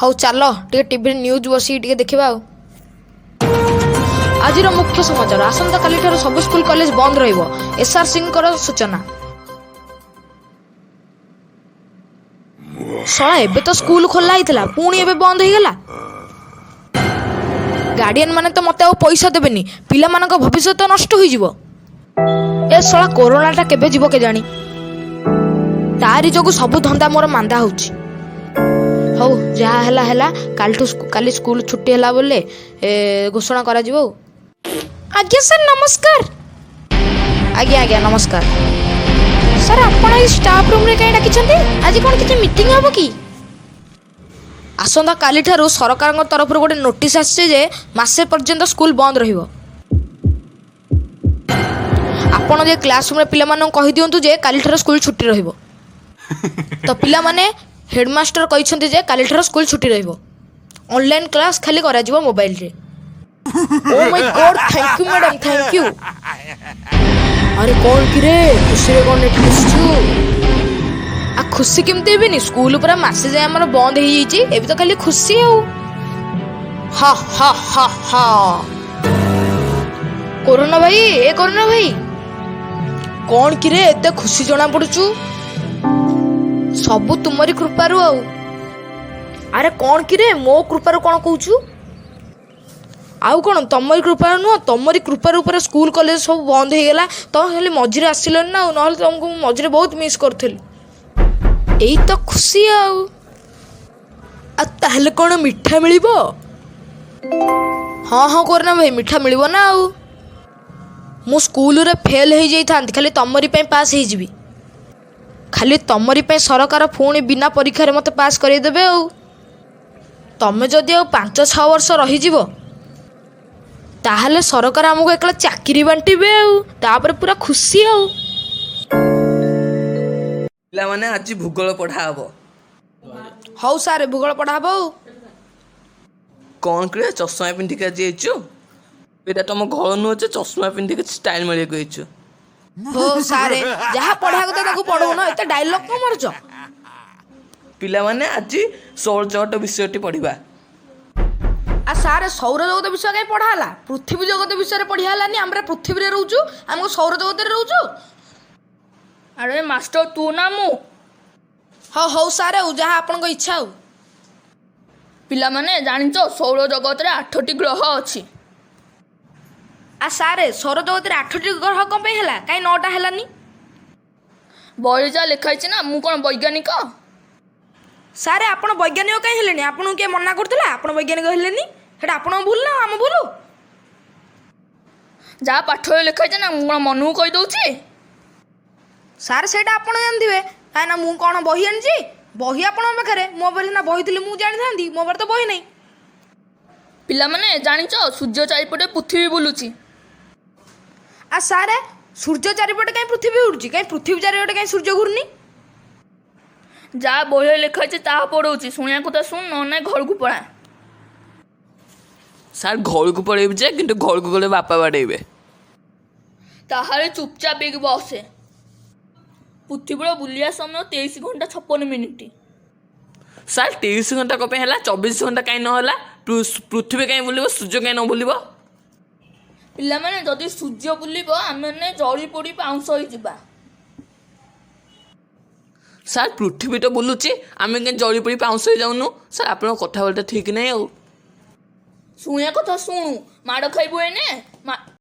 ହଉ ଚାଲ, ଟିକେ ଟିଭିରେ ନ୍ୟୁଜ୍ ବସିକି ଟିକେ ଦେଖିବା। ଆଉ ଆଜିର ମୁଖ୍ୟ ସମାଚାର, ଆସନ୍ତାକାଲିଠାରୁ ସବୁ ସ୍କୁଲ କଲେଜ ବନ୍ଦ ରହିବ, ଏସ୍ଆର୍ ସିଂଙ୍କର ସୂଚନା। ଶଳା, ଏବେ ତ ସ୍କୁଲ ଖୋଲା ହେଇଥିଲା, ପୁଣି ଏବେ ବନ୍ଦ ହେଇଗଲା। ଗାର୍ଡିଆନ ମାନେ ତ ମତେ ଆଉ ପଇସା ଦେବେନି, ପିଲାମାନଙ୍କ ଭବିଷ୍ୟତ ନଷ୍ଟ ହୋଇଯିବ। ଏ ଶଳା କୋରୋନାଟା କେବେ ଯିବ କେଜାଣି? ତାରି ଯୋଗୁ ସବୁ ଧନ୍ଦା ମୋର ମାନ୍ଦା ହଉଛି। ହଉ, ଯାହା ହେଲା ହେଲା, କାଲିଠୁ କାଲି ସ୍କୁଲ ଛୁଟି ହେଲା ବୋଲେ ଘୋଷଣା କରାଯିବ। ଆଉ ଆଜ୍ଞା ସାର୍, ନମସ୍କାର। ଆଜ୍ଞା ଆଜ୍ଞା, ନମସ୍କାର ସାର୍। ଆପଣ ଏଇ ଷ୍ଟାଫ୍ ରୁମ୍ରେ କାହିଁ ଡାକିଛନ୍ତି? ଆଜି କ'ଣ କିଛି ମିଟିଂ ହେବ କି? ଆସନ୍ତା କାଲିଠାରୁ ସରକାରଙ୍କ ତରଫରୁ ଗୋଟେ ନୋଟିସ୍ ଆସିଛି ଯେ ମାସେ ପର୍ଯ୍ୟନ୍ତ ସ୍କୁଲ ବନ୍ଦ ରହିବ। ଆପଣ ଯେ କ୍ଲାସ୍ ରୁମ୍ରେ ପିଲାମାନଙ୍କୁ କହିଦିଅନ୍ତୁ ଯେ କାଲିଠାରୁ ସ୍କୁଲ ଛୁଟି ରହିବ। ତ ପିଲାମାନେ, ହେଡ଼ମାଷ୍ଟର କହିଛନ୍ତି ଯେ କାଲିଠାରୁ ସ୍କୁଲ ଛୁଟି ରହିବ, ଅନଲାଇନ୍ କ୍ଲାସ୍ ଖାଲି କରାଯିବ ମୋବାଇଲରେ। Oh my God, thank you madam, thank you. ଆରେ କ'ଣ କିରେ, ଖୁସିରେ କ'ଣ ଏଠି ବସିଛୁ? ଆଉ ଖୁସି କେମିତି ହେବିନି? ସ୍କୁଲ ପୁରା ମାସେ ଯାଏ ଆମର ବନ୍ଦ ହେଇଯାଇଛି, ଏବେ ତ ଖାଲି ଖୁସି ଆଉ। ହା ହା ହା ହା। କରୋନା ଭାଇ, ଏ କରୋନା ଭାଇ, କ'ଣ କିରେ ଏତେ ଖୁସି ଜଣା ପଡୁଛୁ? ସବୁ ତୁମରି କୃପାରୁ ଆଉ। ଆରେ କ'ଣ କିରେ, ମୋ କୃପାରୁ କ'ଣ କହୁଛୁ? ଆଉ କ'ଣ, ତମରି କୃପାରୁ ନୁହଁ? ତମରି କୃପାରୁ ପୁରା ସ୍କୁଲ କଲେଜ ସବୁ ବନ୍ଦ ହେଇଗଲା। ତମେ ଖାଲି ମଝିରେ ଆସିଲନି ନା ଆଉ, ନହେଲେ ତମକୁ ମୁଁ ମଝିରେ ବହୁତ ମିସ୍ କରୁଥିଲି। ଏଇ ତ ଖୁସି ଆଉ। ଆଉ ତାହେଲେ କ'ଣ ମିଠା ମିଳିବ? ହଁ ହଁ କରୋନା ଭାଇ, ମିଠା ମିଳିବ ନା ଆଉ। ମୁଁ ସ୍କୁଲରେ ଫେଲ୍ ହେଇଯାଇଥାନ୍ତି, ଖାଲି ତମରି ପାଇଁ ପାସ୍ ହେଇଯିବି। ଖାଲି ତମରି ପାଇଁ ସରକାର ପୁଣି ବିନା ପରୀକ୍ଷାରେ ମୋତେ ପାସ୍ କରେଇଦେବେ। ଆଉ ତମେ ଯଦି ଆଉ 5-6 ବର୍ଷ ରହିଯିବ, ତାହେଲେ ସରକାର ଆମକୁ ଏକଲା ଚାକିରି ବାଣ୍ଟିବେ, ଆଉ ତାପରେ ପୁରା ଖୁସି ଆଉ। ପିଲାମାନେ, ଆଜି ଭୂଗୋଳ ପଢ଼ା ହବ। ହଉ ସାର୍, ଭୂଗୋଳ ପଢ଼ା ହବ ଆଉ। କ'ଣ କିରେ, ଚଷମା ପିନ୍ଧିକି ଆଜି ହେଇଛୁ? ଏଇଟା ତମ ଘର ନୁହଁ ଯେ ଚଷମା ପିନ୍ଧିକି ଷ୍ଟାଇଲ୍ ମାରିବାକୁ ହେଇଛୁ। ହୋ ସାର୍, ଯାହା ପଢ଼ିବା କଥା ତାକୁ ପଢ଼ଉନ, ଏତେ ଡାଇଲଗ୍ କ'ଣ ମାରୁଛ? ପିଲାମାନେ, ଆଜି ସୌରଜଗତ ବିଷୟଟି ପଢ଼ିବା। ଆଉ ସାର୍, ସୌର ଜଗତ ବିଷୟ କାହିଁ ପଢ଼ା ହେଲା? ପୃଥିବୀ ଜଗତ ବିଷୟରେ ପଢ଼ିଆ ହେଲାନି? ଆମେ ପୃଥିବୀରେ ରହୁଛୁ, ଆମକୁ ସୌର ଜଗତରେ ରହୁଛୁ? ଆରେ ମାଷ୍ଟର ତୁ ନା ମୁଁ? ହଉ ହଉ ସାର୍, ଆଉ ଯାହା ଆପଣଙ୍କ ଇଚ୍ଛା ଆଉ। ପିଲାମାନେ, ଜାଣିଛ ସୌର ଜଗତରେ ଆଠଟି ଗ୍ରହ ଅଛି? ଆଉ ସାର୍, ସୌର ଜଗତରେ ଆଠଟି ଗ୍ରହ କ'ଣ ପାଇଁ ହେଲା? କାହିଁ ନଅଟା ହେଲାନି? ବହିରେ ଯାହା ଲେଖା ହେଇଛି ନା, ମୁଁ କ'ଣ ବୈଜ୍ଞାନିକ? ସାର୍, ଆପଣ ବୈଜ୍ଞାନିକ କାହିଁ ହେଲେନି? ଆପଣଙ୍କୁ କିଏ ମନା କରୁଥିଲା? ଆପଣ ବୈଜ୍ଞାନିକ ହେଲେନି, ସେଇଟା ଆପଣଙ୍କ ଭୁଲ ନା ଆମ ଭୁଲ? ଯାହା ପାଠରେ ଲେଖା ହେଇଛି ନା, ମୁଁ କ'ଣ ମନକୁ କହିଦେଉଛି? ସାର୍, ସେଇଟା ଆପଣ ଜାଣିଥିବେ। କାହିଁକିନା ମୁଁ କ'ଣ ବହି ଆଣିଛି? ବହି ଆପଣଙ୍କ ପାଖରେ। ମୋ ପାଖରେ ସିନା ବହି ଥିଲେ ମୁଁ ଜାଣିଥାନ୍ତି, ମୋ ପାଖରେ ତ ବହି ନାହିଁ। ପିଲାମାନେ, ଜାଣିଛ ସୂର୍ଯ୍ୟ ଚାରିପଟେ ପୃଥିବୀ ବୁଲୁଛି? ଆଉ ସାର୍, ସୂର୍ଯ୍ୟ ଚାରିପଟେ କାହିଁ ପୃଥିବୀ ଘୁରୁଛି? କାହିଁ ପୃଥିବୀ ଚାରିପଟେ କାହିଁ ସୂର୍ଯ୍ୟ ଘୁରୁନି? ଯାହା ବହିରେ ଲେଖା ହେଇଛି ତାହା ପଢ଼ଉଛି, ଶୁଣିବା କଥା ଶୁଣ, ନହେଲେ ନାଇଁ ଘରକୁ ପଳା। ସାର୍, ଘରକୁ ପଳେଇବି ଯେ, କିନ୍ତୁ ଘରକୁ ଗଲେ ବାପା ବାଡ଼େଇବେ। ତାହେଲେ ଚୁପଚାପ ହେଇକି ବସେ। ପୃଥିବୀର ବୁଲିବା ସମୟ 23 ଘଣ୍ଟା 56 ମିନିଟ୍। ସାର୍, 23 ଘଣ୍ଟା କ'ଣ ପାଇଁ ହେଲା? 24 ଘଣ୍ଟା କାହିଁ ନ ହେଲା? ପୃଥିବୀ କାହିଁ ବୁଲିବ, ସୂର୍ଯ୍ୟ କାହିଁ ନ ବୁଲିବ? ପିଲାମାନେ, ଯଦି ସୂର୍ଯ୍ୟ ବୁଲିବ, ଆମେମାନେ ଜଳି ପୋଡ଼ି ପାଉଁଶ ହେଇଯିବା। ସାର୍, ପୃଥିବୀ ତ ବୁଲୁଛି, ଆମେ କାହିଁ ଜଳି ପୋଡ଼ି ପାଉଁଶ ହେଇଯାଉନୁ? ସାର୍, ଆପଣଙ୍କ କଥାବାର୍ତ୍ତା ଠିକ୍ ନାହିଁ ଆଉ। ଶୁଣିବା କଥା ଶୁଣୁ, ମାଡ଼ ଖାଇବୁ ଏଇନେ।